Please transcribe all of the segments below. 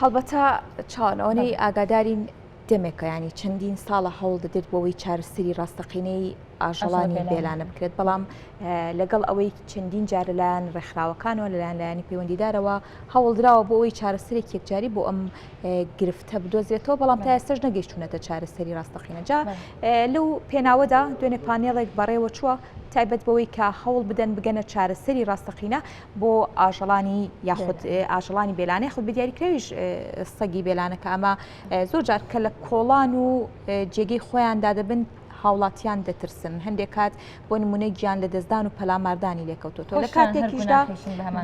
هەڵبەتە چاوان ئەوەنەی ئاگادارین دەمێکە ینی چەندین ساڵە هەوڵ دەدرێت بۆ ئەوەی چارەسەری ڕاستەقینەی ئاژەڵانی بێلانە بکرێت بەڵام لەگەڵ ئەوەی چەندین جار لەلایەن ڕێکخراوەکانەوە لەلایەن لایەنی پەیوەندیدارەوە هەوڵدراوە بۆ ئەوەی چارەسەرێکی یەکجاری بۆ ئەم گرفتە بدۆزرێتەوە بەڵام تا ئێستاش نەگەیشتونەتە چارەسەری ڕاستەقینە جا لەو پێناوەدا دوێنێ پانێڵێک بەڕێوە چووە تایبەت بەوەی کە هەوڵ بدەن بگەنە چارەسەری ڕاستەقینە بۆ ئاژەڵانی یاخود ئاژەڵانی بێلانە یاخود بەدیاریکراویش سەگی بێلانە کە ئەمە زۆر جار کە لە کۆڵان و جێگەی خۆیاندا دەبن هاوڵاتیان دەترسن هەندێک کات بۆ نمونە گیان لە دەستدان و پەلاماردانی لێکەوتۆتەوە لە کاتێکیشدا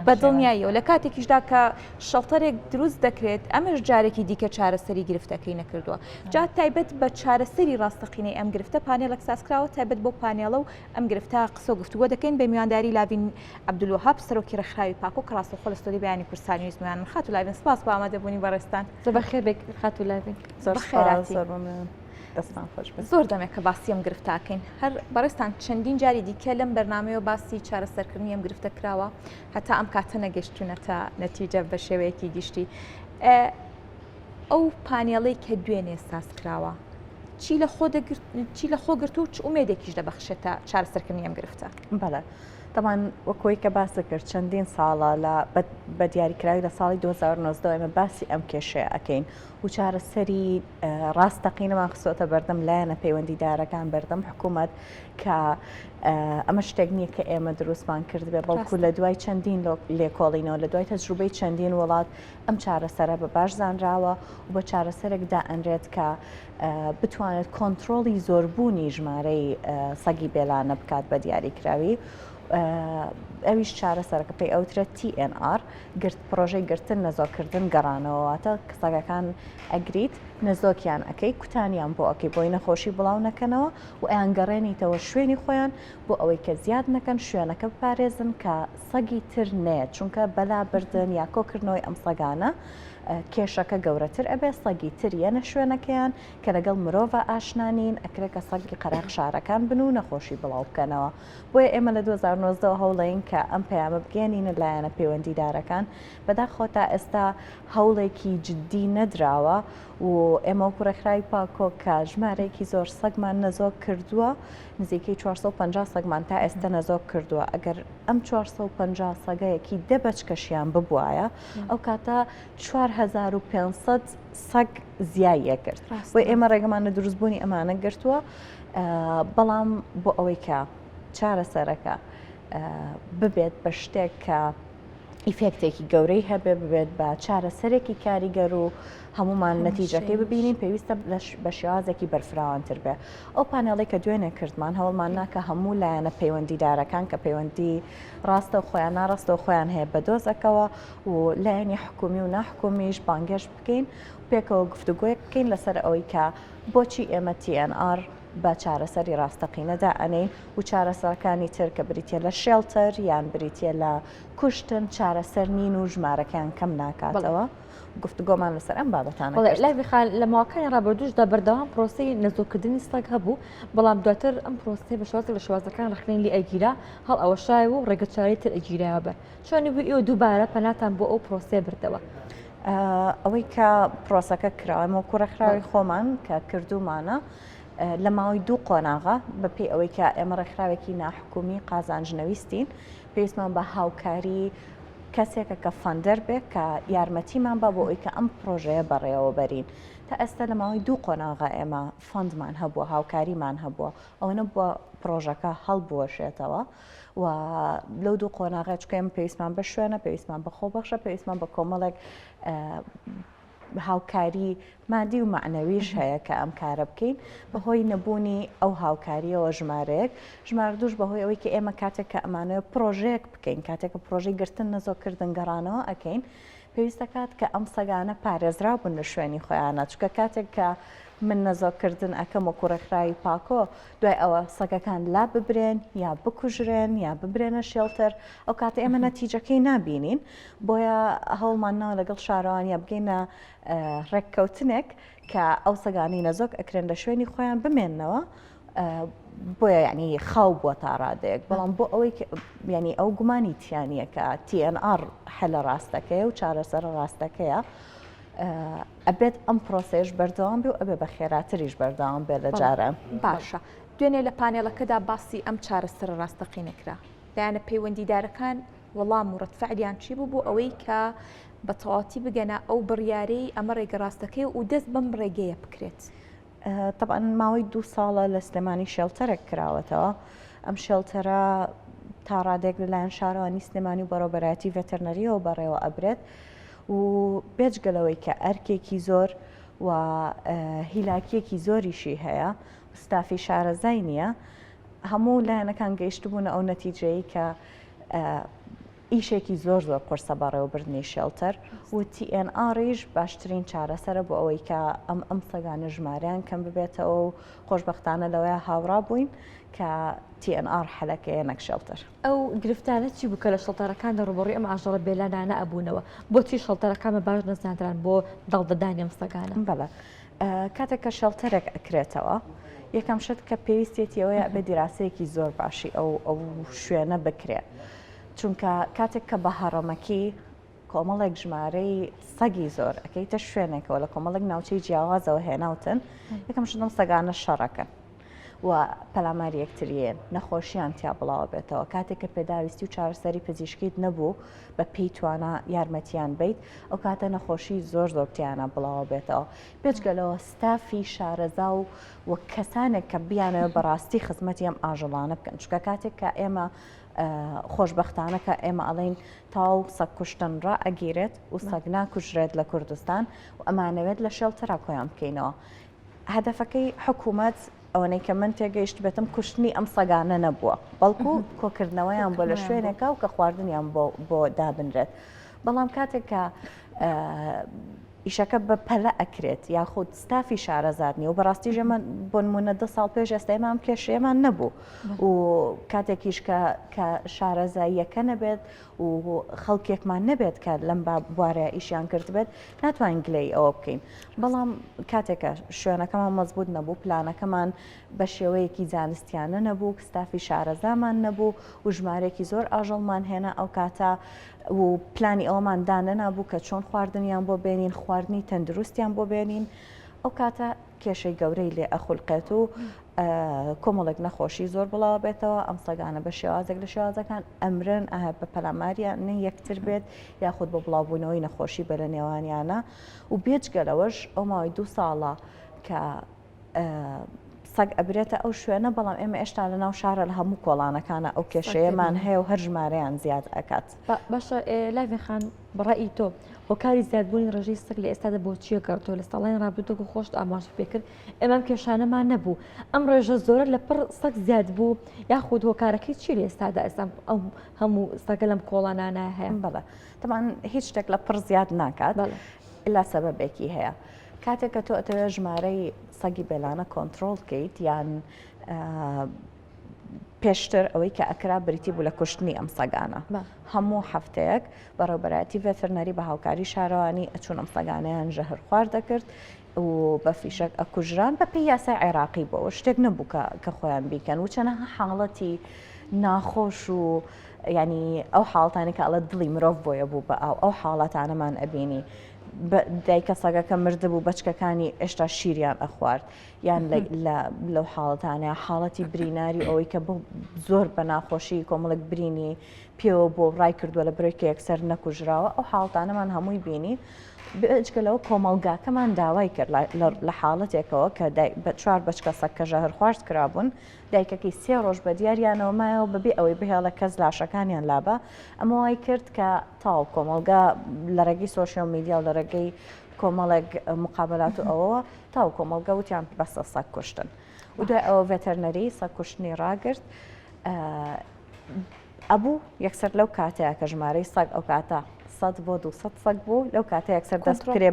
بەدڵنیاییەوە لە کاتێکیشدا کە شەڵتەرێک دروست دەکرێت ئەمەش جارێکی دیکە چارەسەری گرفتەکەی نەکردووە جا تایبەت بە چارەسەری ڕاستەقینەی ئەم گرفتە پانێڵێک سازکراوە تایبەت بۆ پانێڵە و ئەم گرفتە قسە و گفتوگۆ دەکەین بە میوانداری لاڤین عەبدولوەهاب سەرۆکی ڕێکخراوی پاکۆ کە ڕاستەوخۆ لە ستۆدیۆی بەیانی کوردستان نیوز میوانن خاتوو لاڤین سپاس بۆ ئامادەبوونی بەڕێزتان. زۆر بەخێر بێیت خاتوو لاڤین. زۆر سپاس زۆر مەمنون دەستان خۆش بێت. زۆر دەمێکە باسی ئەم گرفتە ئەکەین هەر بەڕێزتان چەندین جاری دیکە لەم بەرنامەیەوە باسی چارەسەرکردنی ئەم گرفتە کراوە هەتا ئەم کاتە نەگەشتونەتە نەتیجە بە شێوەیەکی گشتی ئەو پانێڵەی کە دوێنێ ساز کراوە چی لە خۆ دەگرت چی لە خۆ گرت و چ ئومێدێکیش دەبەخشێتە چارەسەرکردنی ئەم گرفتە؟ بەڵێ تەبعەن وەک ئەوەی کە باست کرد چەندین ساڵە لە بە دیاریکراوی لە ساڵی 2019 ئێمە باسی ئەم کێشەیە ئەکەین و چارەسەری ڕاستەقینەمان خستۆتە بەردەم لایەنە پەیوەندیدارەکان بەردەم حکوومەت کە ئەمە شتێک نییە کە ئێمە دروستمان کردبێ بەڵکو لە دوای چەندین لێکۆڵینەوە لە دوای تەجروبەی چەندین وڵات ئەم چارەسەرە بە باش زانراوە و بە چارەسەرێک دائەنرێت کە بتوانێت کۆنترۆڵی زۆربوونی ژمارەی سەگی بێلانە بکات بە دیاریکراوی ئەویش چارەسەرەکە پێی ئەوترێت TNR گرت پرۆژەی گرتن نەزۆکردن گەڕانەوە واتە سەگەکان ئەگریت نەزۆکیان ئەەکەی کوتانیان بۆ ئەەکەی بۆی نەخۆشی بڵاو نەکەنەوە و ئەیان گەڕێنیتەوە شوێنی خۆیان بۆ ئەوەی کە زیاد نەکەن شوێنەکە بپارێزن کە سەگی تر نەیەت چونکە بەلابردن یا کۆکردنەوەی ئەم سەگانە کێشەکە گەورەتر ئەبێ سەگی تر یەنە شوێنەکەیان کە لەگەڵ مرۆڤا ئاشنا نین ئەکرێ کە سەگی قەراخ شارەکان بن و نەخۆشی بڵاو بکەنەوە بۆیە ئێمە لە 2019 هەوڵەین کە ئەم پەیامە بگەیەنینە لایەنە پەیوەندیدارەکان بەداخەوە تا ئێستا هەوڵێکی جدی نەدراوە و ئێمە وەکو ڕێکخراوی پاکۆ کە ژمارەیەکی زۆر سەگمان نەزۆک کردووە نزیکەی 450 سەگمان تا ئێستا نەزۆک کردووە ئەگەر ئەم 450 سەگەیەکی دە بەچکەشیان ببوایە ئەو کاتە 4500 سەگ زیایە کرد بۆ ئێمە ڕێگەمان لە دروستبوونی ئەمانە گرتووە بەڵام بۆ ئەوەی کە چارەسەرەکە ببێت بە شتێک کە ئیفێکتێکی گەورەی هەبێ ببێت بە چارەسەرێکی کاریگەر و هەمومان نەتیجەکەی ببینین پێویستە بە شێوازێکی بەرفراوانتر بێ ئەو پانێڵی کە دوێنێ کردمان هەوڵمان ناکە هەموو لایەنە پەیوەندیدارەکان کە پەیوەندی ڕاستە خۆیان ناڕاستەوە خۆیان هەیە بە دۆزەکەوە و لایەنی حکومی و ناحکومیش بانگێشت بکەین پێکەوە گفتوگۆیەک بکەین لەسەر ئەوەی کە بۆچی ئێمە TNR بە چارەسەری ڕاستەقینە دائەنێین و چارەسەرەکانی تر کە بریتیە لە shelter یان بریتیە لە کوشتن چارەسەر نین و ژمارەکەیان کەم ناکاتەوە. گفتوگۆمان لەسەر ئەم بابەتانە کرد. لاڤی خان، لە ماوەکانی ڕابردووشدا بەردەوام پرۆسەی نەزۆککردنی سەگ هەبوو، بەڵام دواتر ئەم پرۆسەیە بە شێوازێک لە شێوازەکان ڕەخنەی لێ ئەگیرا، هەڵئەوەشایەوە و ڕێگەچارەی تر ئەگیرایەوە بەر. چۆن بوو ئێوە دووبارە پەناتان بۆ ئەو پرۆسەیە بردەوە؟ ئەوەی کە پرۆسەکە کراوە ئێمە وەکو ڕێکخراوی خۆمان کە کردوومانە لە ماوەی دوو قۆناغە بەپێی ئەوەی کە ئێمە ڕێکخراوێکی ناحکومی قازانج نەویستین پێویستمان بە هاوکاری کەسێکە کە funder بێ کە یارمەتیمان بە بۆ ئەوی کە ئەم پرۆژەیە بەڕێوە بەرین تا ئێستا لە ماوەی دوو قۆناغە ئێمە fund مان هەبووە هاوکاریمان هەبووە ئەوە نەبووە پرۆژەکە هەڵبوەشێتەوە و لەو دوو قۆناغە چونکە ئێمە پێویستمان بە شوێنە پێویستمان بە خۆبەخشە پێویستمان بە کۆمەڵێک هاوکاری مادی و معنەویش هەیە کە ئەم کارە بکەین بەهۆی نەبوونی ئەو هاوکاریەوە ژمارەیەک ژمارە دووش بەهۆی ئەوەی کە ئێمە کاتێک کە ئەمانەوە پرۆژەیەک بکەین کاتێک کە پرۆژەی گرتن نەزۆکردن گەڕانەوە ئەکەین پێویستەکات کە ئەم سەگانە پارێزراو بن لە شوێنی خۆیانە چونکە کاتێک کە من نەزۆککردن ئەکەم وەکو ڕێکخراوی پاکۆ دوای ئەوە سەگەکان لا ببرێن یا بکوژرێن یا ببرێنە shelter ئەو کاتە ئێمە نەتیجەکەی نابینین بۆیە هەوڵمان ناوە لەگەڵ شارەوانیا بگەینە ڕێککەوتنێک کە ئەو سەگانەی نەزۆک ئەکرێن لە شوێنی خۆیان بمێننەوە بۆیە ینی خاو بووە تا ڕادەیەک بەڵام بۆ ئەوەی ینی ئەو گومانی تیانە کە TNR حەلە ڕاستەکەیە و چارەسەرە ڕاستەکەیە. ئەبێت ئەم پرۆسەیەش بەردەوام بێ و ئەبێ بە خێراتریش بەردەوام بێ لە جاران. باشە دوێنێ لە پانێڵەکەدا باسی ئەم چارەسەرە ڕاستەقینە کرا، لایەنە پەیوەندیدارەکان وەڵام و ڕەدفعلیان چی بوو بۆ ئەوەی کە بە تەواوەتی بگەنە ئەو بڕیارەی ئەمە ڕێگە ڕاستەکەی و دەست بەم ڕێگەیە بکرێت؟ تەبعەن ماوەی دوو ساڵە لە سلێمانی shelter ێک کراوەتەوە، ئەم shelter ە تا ڕادەیەک لەلایەن شارەوانی سلێمانی و بەڕێوەبەرایەتی ڤێتەرنەریەوە بەڕێوە ئەبرێت و بێجگە لەوەی کە ئەرکێکی زۆر و هیلاکیەکی زۆریشی هەیە و ستافی شارەزای نییە هەموو لایەنەکان گەیشتبوونە ئەو نەتیجەیە کە ئیشێکی زۆر زۆر قورسە بەڕێوەبردنی shelter و TNR یش باشترین چارەسەرە بۆ ئەوەی کە ئەم ئەم سەگانە ژمارەیان کەم ببێتەوە و خۆشبەختانە لەوەیا هاوڕا بووین کە TNR حەلەکەیە نەک shelter. ئەو گرفتانە چی بوو کە لە shelter ەکاندا ڕووبەڕووی ئەم ئاژەڵە بێلانانە ئەبوونەوە؟ بۆچی shelter ەکان بە باش نەزانران بۆ داڵدەدانی ئەم سەگانە؟ بەڵێ کاتێک کە shelter ێک ئەکرێتەوە یەکەم شت کە پێویستێتی ئەوەیە ئەبێ دیراسەیەکی زۆر باشی ئەو ئەو شوێنە بکرێ. چونکە کاتێک کە بە هەڕەمەکی کۆمەڵێک ژمارەی سەگی زۆر ئەکەیتە شوێنێکەوە لە کۆمەڵێک ناوچەی جیاوازەوە هێناوتن یەکەم شت ئەم سەگانە شەڕەکەن و پەلاماری یەکتریێن نەخۆشیان تیا بڵاوە بێتەوە کاتێک کە پێداویستی و چارەسەری پزیشکیت نەبوو بە پێی توانا یارمەتیان بیت ئەو کاتە نەخۆشی زۆر زۆر تیانە بڵاوە بێتەوە بێجگە لەوە ستافی شارەزا و و کەسانێک کە بیانەوە بەڕاستی خزمەتی ئەم ئاژەڵانە بکەن چونکە کاتێک کە ئێمە خۆشبەختانە کە ئێمە ئەڵێین تەواو سەگ کوشتن ڕائەگیرێت و سەگ ناکوژرێت لە کوردستان و ئەمانەوێت لە shelter ا کۆیان بکەینەوە. هەدەفەکەی حکوومەت ئەوەنەی کە من تێگەیشت بێتم کوشتنی ئەم سەگانە نەبووە بەڵکو کۆکردنەوەیان بۆ لە شوێنێکا و کە خواردنیان بۆ بۆ دابنرێت بەڵام کاتێک کە ئیشەکە بە پەلە ئەکرێت یاخود ستافی شارەزات نیە و بەڕاستیش ئێمە بۆ نمونە دە ساڵ پێش ئێستا ئێمە ئەم کێشەیەمان نەبوو و کاتێکیش کە کە شارەزاییەکە نەبێت و خەڵکێکمان نەبێت کە لەم بوارە ئیشیان کردبێت ناتوانین گلەی ئەوە بکەین بەڵام کاتێکە شوێنەکەمان مەزبوط نەبوو پلانەکەمان بە شێوەیەکی زانستیانە نەبوو ستافی شارەزامان نەبوو و ژمارێکی زۆر ئاژەڵمان هێنا ئەو کاتە و پلانی ئەوەمان دانەنابوو کە چۆن خواردنیان بۆ بێنین، خواردنی تەندروستیان بۆ بێنین، ئەو کاتە کێشەی گەورەی لێ ئەخولقێت و کۆمەڵێک نەخۆشی زۆر بڵاوە بێتەوە، ئەم سەگانە بە شێوازێک لە شێوازەکان ئەمرن ئایا بە پەلاماریان یەکتر بێت یاخود بە بڵاوبوونەوەی نەخۆشی بە لە نێوانیانە و بێجگە لەوەش ئەو ماوەی دوو ساڵە کە سەگ ئەبرێتە ئەو شوێنە بەڵام ئێمە ئێشتا لە ناو شارە لە هەموو کۆڵانەکانە ئەو کێشەیەمان هەیە و هەر ژمارەیان زیاد ئەکات. باشە لاڤین خان بەڕەئی تۆ هۆکاری زیادبوونی ڕێژەی سەگ لە ئێستادا بۆ چییە گەڕتەوە لە ساڵانی ڕابردوو وەکو خۆشت ئاماژەت پێکرد ئێمە ئەم کێشانەمان نەبوو ئەم ڕێژە زۆرە لە پڕ سەگ زیاد بوو یاخود هۆکارەکەی چی لە ئێستادا ئێستا ئەو هەموو سەگە لەم کۆڵانانە هەیە؟ بەڵێ تەبعەن هیچ شتێک لە پڕ زیاد ناکات ئیلا سەبەبێکی هەیە. کاتێک کە تۆ ئەتەوێت ژمارەی سەگی بێلانە کۆنترۆڵ کەیت یان پێشتر ئەوەی کە ئەکرا بریتی بوو لە کوشتنی ئەم سەگانە هەموو هەفتەیەک بەڕێوبەرایەتی ڤێتەرنەری بە هاوکاری شارەوانی ئەچوون ئەم سەگانیان ژەهر خوار دەکرد و بە فیشەک ئەکوژران بە پێی یاسای عێراقی بۆ شتێک نەبوو کە کە خۆیان بیکەن و چەنەها حاڵەتی ناخۆش و ینی ئەو حاڵتانی کە ئەڵە دڵی مرۆڤ بۆیە بوو بە ئاو ئەو حاڵەتانەمان ئەبینی دایکە سەگەکە مردبوو بەچکەکانی ئێشتا شیریان ئەخوارد یان لەو حاڵەتانە حاڵەتی بریناری ئەوەی کە بۆ زۆر بە ناخۆشی کۆمەڵک برینی پێوە بۆ ڕای کردووە لە برێک یەکسەر نەکوژراوە ئەو حاڵتانەمان هەمووی بینی بێجگە لەوە کۆمەڵگاکەمان داوای کرد لە حاڵەتێکەوە کە بە چوار بەچکە سەگ کە ژەهر خوارد کرابوون دایکەکەی سێ ڕۆژ بە دیاریانەوە مایەوە بەبێ ئەوەی بهێڵێ کەس لاشەکانیان لابا، ئەمە وای کرد کە تەواو کۆمەڵگا لە ڕێگەی social media و لە ڕێگەی کۆمەڵێک مقابلات و ئەوەوە تاو کۆمەڵگە وتیان بەسە سەگ کوشتن و دوای ئەوە ڤێتەرنەری سەگ کوشتنی ڕاگرت ئەبوو یەکسەر لەو کاتەیە کە ژمارەی سەگ ئەو کاتە 100 بۆ 200 سەگ بوو لەو کاتە یەکسەر دەست کرێ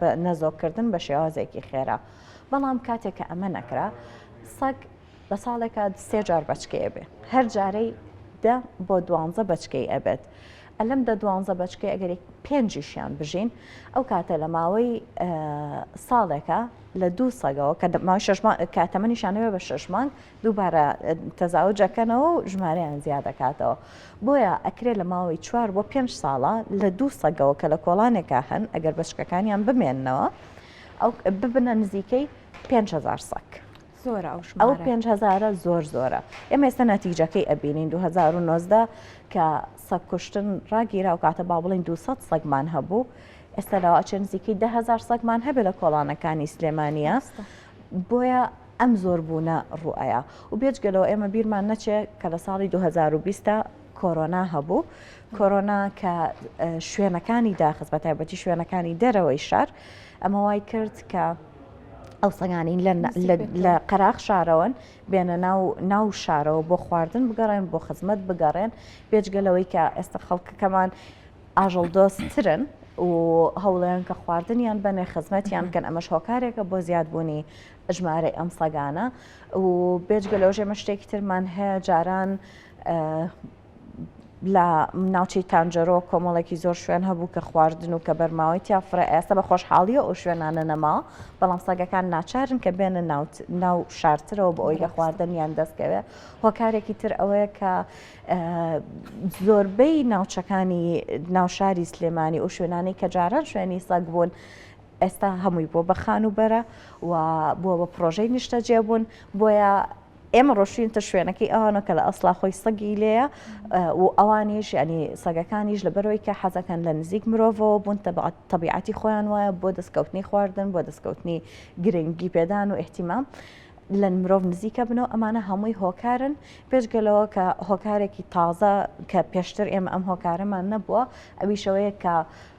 بە نەزۆکردن بە شێوازێکی خێرا. بەڵام کاتێک کە ئەمە نەکرا سەگ لە ساڵێکا سێ جار بەچکەی ئەبێ هەر جارەی دە بۆ دوانزە بەچکەی ئەبێت. ئەلەم دە دوانزە بەچکەی ئەگەر پێنجیشیان بژین ئەو کاتە لە ماوەی ساڵێکە لە دوو سەگەوە کە ماوەی شەش مانگ کە تەمەنیشیان ئەبێ بە شەش مانگ دووبارە تەزاوج ئەکەنەوە و ژمارەیان زیاد دەکاتەوە بۆیە ئەکرێ لە ماوەی چوار بۆ پێنج ساڵە لە دوو سەگەوە کە لە کۆڵانێکا هەن ئەگەر بەچکەکانیان بمێننەوە ئەو ببنە نزیکەی 5هزار سەگ. زۆرە ئەو ئەو ژمارە. پێنج هەزارە زۆر زۆرە ئێمە ئێستا نەتیجەکەی ئەبینین 2019 کە سەگ کوشتن ڕاگیرا و کاتە با بڵین 200 سەگمان هەبوو ئێستا لەوە ئەچێ نزیکەی 10000 سەگمان هەبێ لە کۆڵانەکانی سلێمانیە بۆیە ئەم زۆربوونە ڕوئەیا و بێجگە لەوە ئێمە بیرمان نەچێ کە لە ساڵی 2020 دا کۆرۆنا هەبوو کۆرۆنا کە شوێنەکانی داخست بە تایبەتی شوێنەکانی دەرەوەی شار ئەمە وای کرد کە ئەو سەگانەی لە قەراخ شارەوەن بێنە ناو ناو شارەوە بۆ خواردن بگەڕێن بۆ خزمەت بگەڕێن بێجگە لەوەی کە ئێستا خەڵکەکەمان ئاژەڵ دۆستترن و هەوڵیان کە خواردنیان بەنێ خزمەتیان بکەن ئەمەش هۆکارێکە بۆ زیادبوونی ژمارەی ئەم سەگانە و بێجگە لەوەش ئێمە شتێکی ترمان هەیە جاران لە ناوچەی تانجەرۆ کۆمەڵێکی زۆر شوێن هەبوو کە خواردن و کە بەرماوەی تیا فرە ئێستا بە خۆشحاڵیە ئەو شوێنانە نەماوە بەڵام سەگەکان ناچارن کە بێنە ناو شارترەوە بۆ ئەوی لە خواردنیان دەستکەوێ هۆکارێکی تر ئەوەیە کە زۆربەی ناوچەکانی ناوشاری سلێمانی و شوێنانەی کە جاران شوێنی سەگ بوون ئێستا هەمووی بووە بە خانووبەرە و بووە بە پرۆژەی نیشتەجێبوون بۆیە ئێمە ڕۆشتوینەتە شوێنەکەی ئەوانەوە کە لە ئەسڵا خۆی سەگی لێیە و ئەوانیش ینی سەگەکانیش لەبەرەوەی کە حەزەکەن لە نزیک مرۆڤەوە بوون تەبیعەتی خۆیان وایە بۆ دەستکەوتنی خواردن بۆ دەستکەوتنی گرنگی پێدان و ئیهتیمام لە مرۆڤ نزیکە بنەوە ئەمانە هەمووی هۆکارن پێشگە لەوە کە هۆکارێکی تازە کە پێشتر ئێمە ئەم هۆکارەمان نەبووە ئەویشەوەیە کە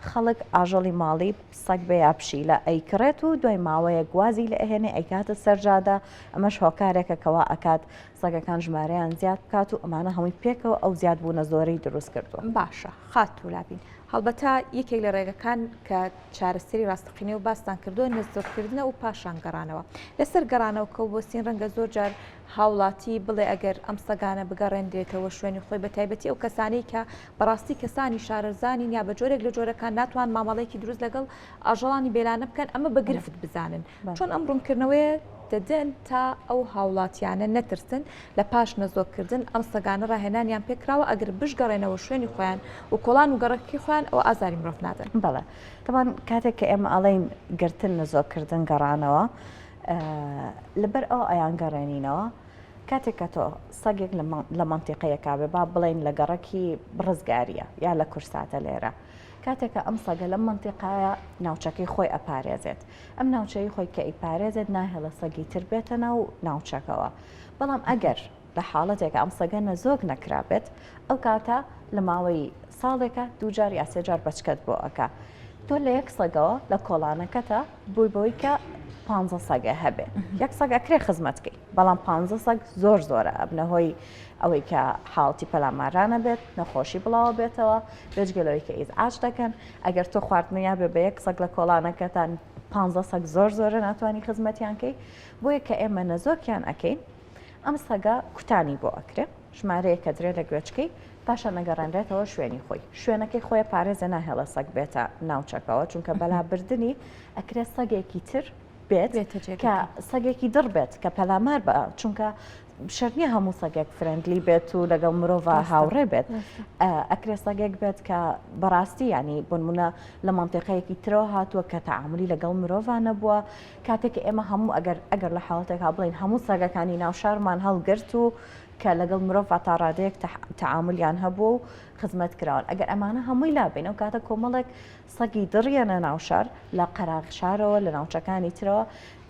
خەڵک ئاژەڵی ماڵی سەگ بێ یا پشیلە ئەیکڕێت و دوای ماوەیەک وازی لێ ئەهێنێ ئەیکاتە سەر جادە، ئەمەش هۆکارێکە کە وا ئەکات سەگەکان ژمارەیان زیاد بکات و ئەمانە هەمووی پێکەوە ئەو زیادبوونە زۆرەی دروست کردووە. باشە خاتوو لاڤین، هەڵبەتە یەکێک لە ڕێگەکان کە چارەسەری ڕاستەقینەیە و باستان کردووە نەزۆککردنە و پاشان گەڕانەوە. لەسەر گەڕانەوەکە و بۆسین ڕەنگە زۆر جار هاوڵاتی بڵێ ئەگەر ئەم سەگانە بگەڕێنرێتەوە شوێنی خۆی بەتایبەتی ئەو کەسانەی کە بەڕاستی کەسانی شارەزانین یا بە جۆرێک لە جۆرەکان ناتوان مامەڵەیەکی دروست لەگەڵ ئاژەڵانی بێلانە بکەن ئەمە بە گرفت بزانن چۆن ئەم ڕوونکردنەوەیە دەدەن تا ئەو هاوڵاتیانە نەترسن لە پاش نەزۆککردن ئەم سەگانە ڕاهێنانیان پێکراوە ئەگەر بشگەڕێنەوە شوێنی خۆیان و کۆڵان و گەڕەکی خۆیان ئەوە ئازاری مرۆڤ نادەن. بەڵێ تەبعەن کاتێک کە ئێمە ئەڵێین گرتن نەزۆککردن گەڕانەوە لەبەر ئەوە ئەیانگەڕێنینەوە کاتێک کە تۆ سەگێک لە مەنتیقەیەکا بێ با بڵێین لە گەڕەکی ڕزگاریە یا لە کورساتە لێرە کاتێک کە ئەم سەگە لەم مەنتیقایە ناوچەکەی خۆی ئەپارێزێت ئەم ناوچەی خۆی کە ئەیپارێزێت ناهێڵە سەگی تر بێتە ناو ناوچەکەوە بەڵام ئەگەر لە حاڵەتێکا ئەم سەگە نەزۆک نەکرابێت ئەو کاتە لە ماوەی ساڵێکا دووجار یا سێجار بەچکەت بۆ ئەکا تۆ لە یەک سەگەوە لە کۆڵانەکەتە بووی بەوەی کە پ سەگە هەبێ یەک سەگ ئەکرێ خزمەتکەی بەڵام پ سەگ زۆر زۆرە ئەبنە هۆی ئەوەی کە حاڵتی پەلامارانە بێت نەخۆشی بڵاوە بێتەوە بێجگە لەوەی کە ئیزعاج دەکەن ئەگەر تۆ خواردنیا بێ بە یەک سەگ لە کۆڵانەکەتان پ سەگ زۆر زۆرە ناتوانانی خزمەتیان کەی بۆیە کە ئێمە نەزۆکیان ئەکەین ئەم سەگە کوتانی بۆ ئەکرێ ژمارەیەک ئەدرێ لە گوێچکەی پاشان ئەگەڕێنرێتەوە شوێنی خۆی شوێنەکەی خۆیە پارێزە ناهێڵە سەگ بێتە ناوچەکەوە چونکە بەلابردنی ئەکرێ سەگێکی تر بێت کە سەگێکی دڕ بێت کە پەلامار بە چونکە شەرت نییە هەموو سەگێک friendly بێت و لەگەڵ مرۆڤ هاوڕێ بێت ئەکرێ سەگێک بێت کە بەڕاستی ینی بنمونە لە منتیقەیەکی ترەوە هاتووە کە تەعاملی لەگەڵ مرۆڤ نەبووە کاتێک کە ئێمە هەموو ئەگەر ئەگەر لە حاڵەتێکا بڵێین هەموو سەگەکانی ناو شارمان هەڵگرت و کە لەگەڵ مرۆڤ تا ڕادەیەک تەعاملیان هەبوو و خزمەت کراون ئەگەر ئەمانە هەمووی لابین ئەو کاتە کۆمەڵێک سەگی دڕیەنە ناو شار لە قەراغ شارەوە لە ناوچەکانی ترەوە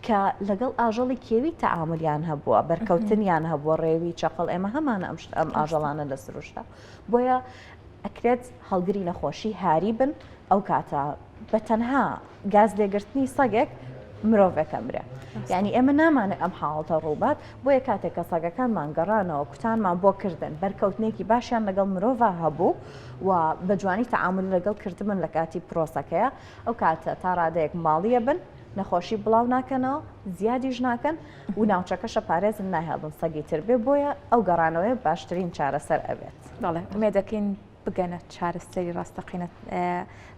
کە لەگەڵ ئاژەڵی کێوی تەعاملیان هەبووە بەرکەوتنیان هەبووە ڕێوی چەقەڵ ئێمە هەمانە ئەم ئەم ئاژەڵانە لە سروشتا بۆیە ئەکرێت هەڵگری نەخۆشی هاری بن ئەو کاتە بە تەنها گاز لێگرتنی سەگێک مرۆڤێک ئەمرێ یعنی ئێمە نامانێت ئەم حاڵەتە ڕووبات بۆیە کاتێک کە سەگەکانمان گەڕانەوە کوتانمان بۆ کردن بەرکەوتنێکی باشیان لەگەڵ مرۆڤ هەبوو و بە جوانی تەعامل لەگەڵ کردبن لە کاتی پرۆسەکەیە ئەو کاتە تا ڕادەیەک ماڵیە بن نەخۆشی بڵاو ناکەنەوە زیادیش ناکەن و ناوچەکەشە پارێزن ناهێڵن سەگی تر بێ بۆیە ئەو گەڕانەوەی باشترین چارەسەر ئەبێت. بەڵێ ئومێدەکەین. بگەنە چارەسەری ڕاستەقینە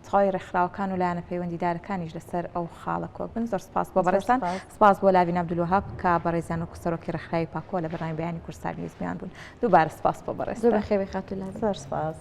تەواوی ڕێکخراوەکان و لایەنە پەیوەندیدارەکانیش لەسەر ئەو خاڵە کۆک بن. زۆر سپاس بۆ بەڕێزتان. سپاس بۆ لاڤین عەبدولوەهاب کە بەڕێزیان وەکو سەرۆکی ڕێکخراوی پاکۆ لە بەرنامەی بەیانی کوردستان نیوز میوان بوون. دووبارە سپاس بۆ بەڕێزتان. زۆر بەخێربێی خاتوو لاڤین. زۆر سپاس.